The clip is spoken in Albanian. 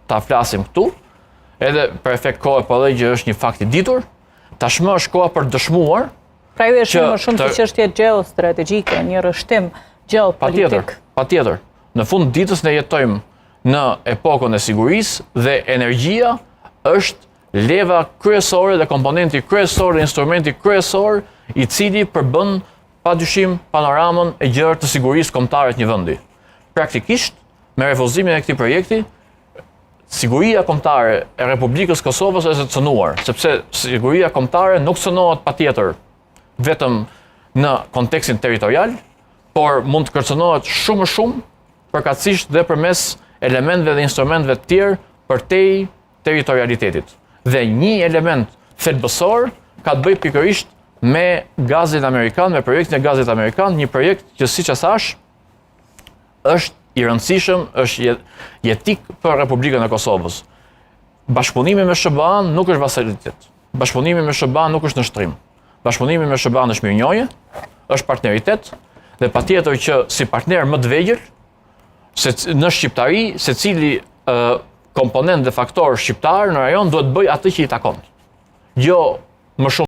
ta flasim këtu, edhe për efekt kohe, po edhe që është një fakt i ditur, tashmë është koha për të dëshmuar Pra ju e shihni më shumë si çështje gjeostrategjike, një rreshtim gjeopolitik. Patjetër, patjetër. Në fund ditës ne jetojmë në epokën e sigurisë dhe energjia është leva kryesore dhe komponenti kryesor dhe instrumenti kryesor i cili përbën pa dyshim panoramën e gjerë të sigurisë kombëtare të një vendi. Praktikisht, me refuzimin e këtij projekti, siguria kombëtare e Republikës Kosovës është e cënuar, sepse siguria kombëtare nuk cënohet patjetër vetëm në kontekstin territorial, por mund të kërcënohet shumë më shumë përkatësisht dhe përmes elementëve dhe instrumenteve të tjerë përtej territorialitetit. Dhe një element thelbësor ka të bëjë pikërisht me gazin amerikan, me projektin e gazit amerikan, një projekt që siç e thashë, është i rëndësishëm, është jetik për Republikën e Kosovës. Bashkëpunimi me SHBA-n nuk është vasalitet. Bashkëpunimi me SHBA-n nuk është nënshtrim. Bashkëpunimi me SHBA-n është mirënjohje, është partneritet dhe patjetër që si partner më të vegjël se në shqiptari secili komponent dhe faktor shqiptar në rajon duhet të bëjë atë që i takon. Jo më shumë.